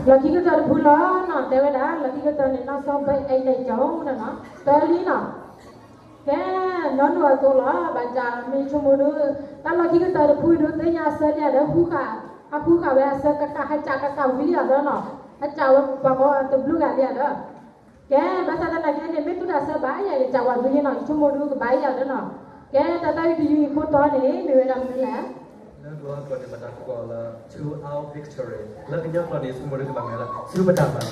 လီၢ်ခံကတၢၢ်တဖုလီၤနီၤ, တဲဝဲဒၣ် လီၢ်ခံကတၢၢ်န့ၣ် နီၢ်စီဘၢအဲၣ်နဲၣ်ကၠီန့ၣ်နီၤ, တၢလံနီၤ. ကဲ, နီၢ်နီၢ်အသိးလီၤ, ဘၣ်ဆၣ်မ့ၢ်ဆိကမိၣ်ဒီး တၢ်လီၢ်ခံကတၢၢ်တဖုဒီး သ့ၣ်ညါအဆၢလံဒီး ဃုဃာ်, ဟးဃုဃာ်ဝဲအဆၢကကး ဟးစံးကကးဝံၤလံဒီးနီၤ, ဟးစံးဝဲပှၤကိးတဘျုးဂၤလံဒီး ကဲ, ဘၣ်ဆၣ်သနာ်က့န့ၣ် မ့ၢ်သူၣ်တၢ်ဆၢဘၣ်ယၤ ယစံးဝဲဒုးယ့နီၤ, ယဆိကမိၣ်ဒီးကဘၣ်ယၤဒီးနီၤ. ကဲ, တၢ်သးဝံၣ်တယုၢ်အံၤခိၣ်တီန့ၣ် မ့ၢ်ဝဲဒၣ်မနုၤလဲၣ်. လၢကလီၤကျိာ်န့ၣ် ဘၣ်တၢ်ကိးလၢ To Our Victory, လၢကညီကျိာ်န့ၣ် ဆိကမိၣ်ဒီးကဘၣ်မနုၤလဲၣ်, ဆူပတၢ်မၤ,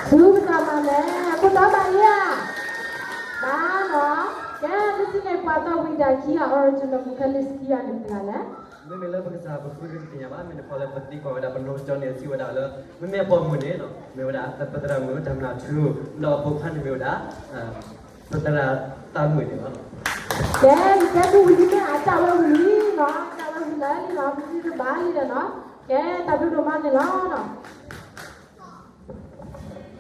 ဆူပတၢ်မၤလဲၣ်, ခိၣ်တီဘၣ်ယၤ, ဘၣ်နီၤ. ကဲ, လၢခံန့ၣ် ပှၤသးဝံၣ်တၢ်ခံဂၤ original vocalist ခံဂၤန့ၣ်မတၤတဂၤလဲၣ်. မ့မ့ၢ်လၢပကစၢ်ပဃုတသ့ၣ်ညါဘၣ်, မ့ၢ်တခီလၢပသံကွၢ်ဝဲဒၣ်ပနီၢ်ကစၢ်န့ၣ် စံးဝဲဒၣ်လၢ မ့မ့ၢ်အပိာ်မုၣ်န့ၣ် မ့ၢ်ဝဲဒၣ် ပသရၣ်မုၣ် တၢ်မနုၤထူ, ဒီးအဖိခွါန့ၣ်မ့ၢ်ဝဲဒၣ် ပသရၣ်သးမုၣ်န့ၣ်လီၤ. ကဲ, ယတဲပူဝံၤလံမ့ၢ်အတၢ်ဝဲဝံၤလံနီၤ, အတၢ်ဝဲဝံၤလံလံနီၤ, ပစံးတဘၣ်လံဒီးနီၤ. ကဲ, တၢ်ဘျုးဒိၣ်မးန့ၣ်လီၤ.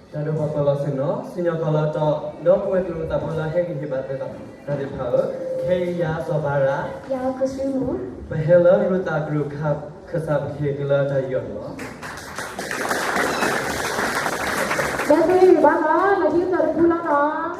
တၢ်ဒိးပှၤကီၢ်လီၤဆ့ၣ်နီၤ, စံၣ်ညီၣ်ကွီၢ်လီၤတီၤ, ဒီပုၢ်ဝဲၢ်ကလုာ်အသးဖိလၢဟဲက့ၤဟ့ၣ်ဘၣ်သဲသးတၢ်သ့ၣ်တဖၣ်ဧၢ, ခဲအံၤယၤစီၤဘၤရၤ, ယၤကဆူမူ, ပဟဲလၢရူၤသးကရူၢ်ခါ ကစၢ်ပကဟ့ၣ်သုလၢတၢ်ယူးယီၣ်န့ၣ်လီၤ. ကဲသုဟ့ၣ်ဘၣ်လီၤ, လီၢ်ခံကတၢၢ်တဖုလီၤနီၤ.